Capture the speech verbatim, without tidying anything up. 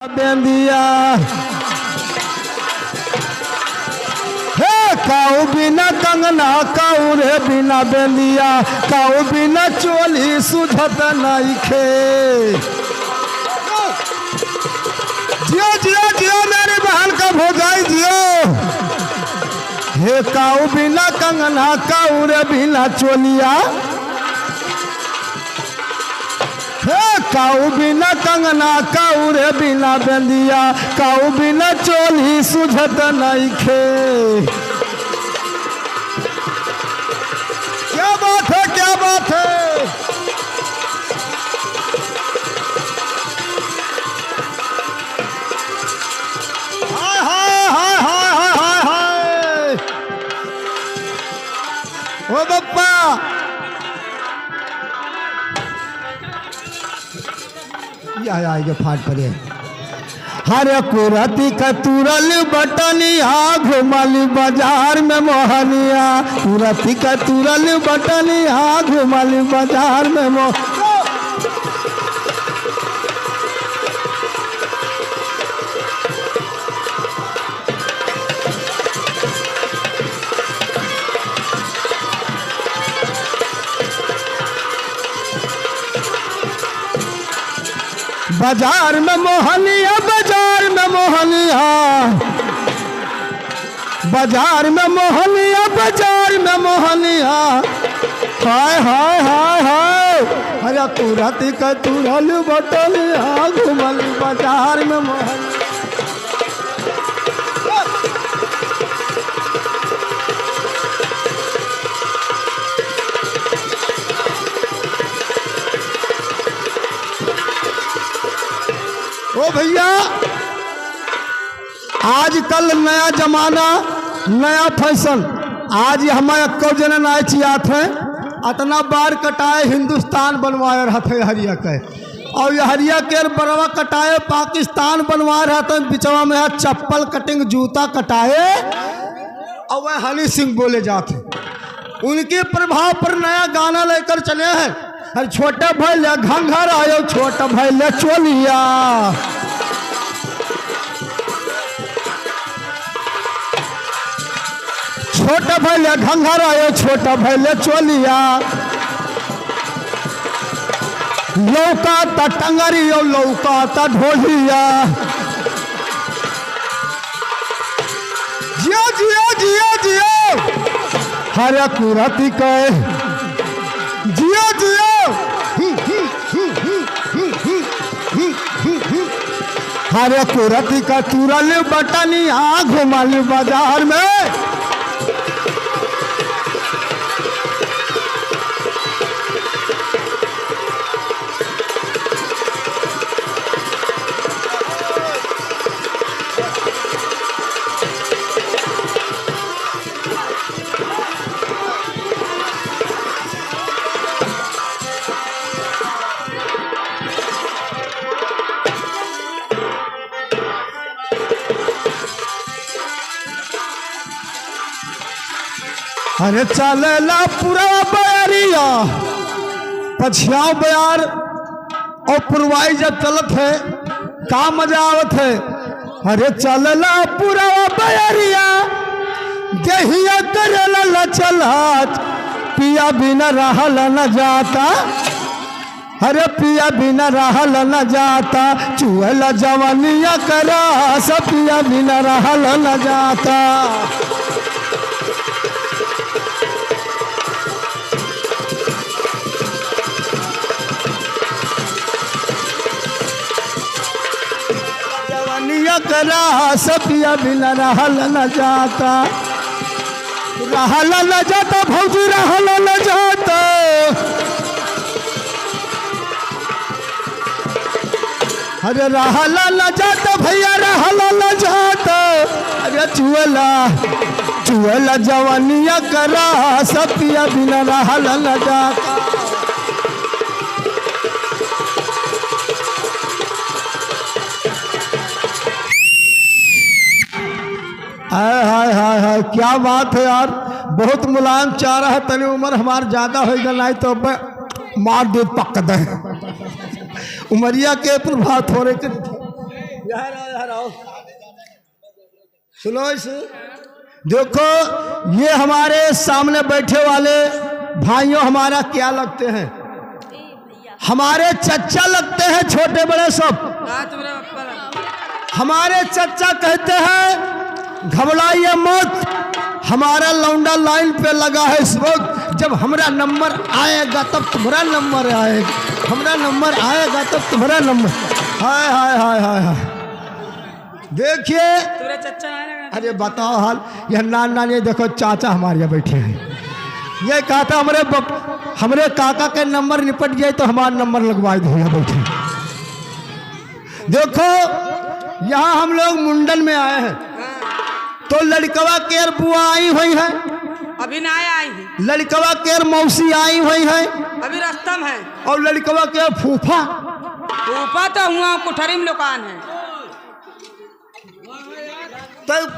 बेंदिया। हे काऊ बिना कंगना, काऊ रे बिना बेंदिया, काऊ बिना चोली सुझत नइखे। जियो, जियो, जियो मेरी बहन का भौजाई जियो। हे काऊ बिना कंगना, काऊ रे बिना चोलिया। हे काऊ बिना कंगना, काऊ रे बिना बेंदिया, काऊ बिना चोली सुझत नइखे। क्या बात है, क्या बात है। हाय, हाय, हाय, हाय। ओ बप्पा। या, या, ये फाट पड़े। हरे कुरती क तुरल बटनिया, घुमल बाजार में मोहनिया। कुरती क तुरल बटनिया, घुमल बाजार में मोह- बाजार में मोहनिया, बाजार में मोहनिया, बाजार में मोहनिया, बाजार में मोहनिया। हाय, हाय, हाय, हाय। अरे कुरती क तुरल बटनिया, घुमल बाजार में मोहनिया। ओ भइया, आजकल नया जमाना, नया फैशन। आज हमारे एक्को जने नाय चियात है, अतना बार कटाए हिंदुस्तान बनवाए रहत है हरिया के। और ये हरिया के बरवा कटाए पाकिस्तान बनवा रहा था, बिचवा में है चप्पल कटिंग जूता कटाए, और वह हनी सिंह बोले जात हैं। उनके प्रभाव पर नया गाना लेकर चले हैं। अरे छोटा भैया घंघर आयो, छोटा भैया चोलिया, छोटा भैया घंघर आयो, छोटा भैया चोलिया। लौकाता टंगरी और लौकाता ढोलिया। जियो, जियो, जियो, जियो। हरे कुरती के। जियो, जियो। हरे कुरती का तुरल बटनिया घुमल बाजार में। अरे चलेला पूरा बयरिया, पछियाव बयार और पुरवाई जब चलत है, का मजा आवत है। अरे चलेला पूरा बयरिया, देहिया करेला लचलच, पिया बिना रहल न जाता। अरे पिया बिना रहल न जाता, चुअल जवनिया क रस, पिया बिना रहल न जाता। जवनिया क रस, पिया बिना रहल न जाता। रहल न जाता भौजी, रहल न जाता। अरे रहल न जाता भैया, रहल न जाता। अरे चुअला, चुअला जवनिया क रस, पिया बिना रहल न जाता। हाय, हाय, हाय, हाय, क्या बात है यार, बहुत मुलायम चारा है। तनी उमर हमार ज्यादा होइगा, नाहीं तो अब मार दे पक दे। उमरिया के प्रभाव थोड़े के यहाँ रहो, यहाँ रहो। सुनो इसे। देखो, ये हमारे सामने बैठे वाले भाइयों हमारा क्या लगते हैं? हमारे चच्चा लगते हैं, छोटे बड़े सब। हाँ, तुम्हारे पापा लग- हमारे चच्चा कहते हैं, "घबराइए मत, हमारा लौंडा लाइन पे लगा है इस वक्त, जब हमरा नंबर आएगा तब तुम्हारा नंबर आएगा, हमरा नंबर आएगा तब तुम्हारा नंबर।" हाय, हाय, हाय, हाय, हाय। देखिए, तुम्हारे चच्चा आए ना। अरे बताओ हाल, यह नान नान, ये देखो चाचा हमारे यहाँ बैठे हैं। ये कहता हमरे बप-, हमरे काका के नंबर निपट जाए तो हमारा नंबर लगवा दो, यहाँ बैठे। देखो, यहाँ हम लोग मुंडन में आए हैं, तो लड़कवा केर बुआ आई हुई है, अभी ना आई है। लड़कवा केर मौसी आई हुई है, अभी रास्ता में है। और लड़कवा केर फूफा, फूफा तो हुआ कोठरी में लोकान है। तो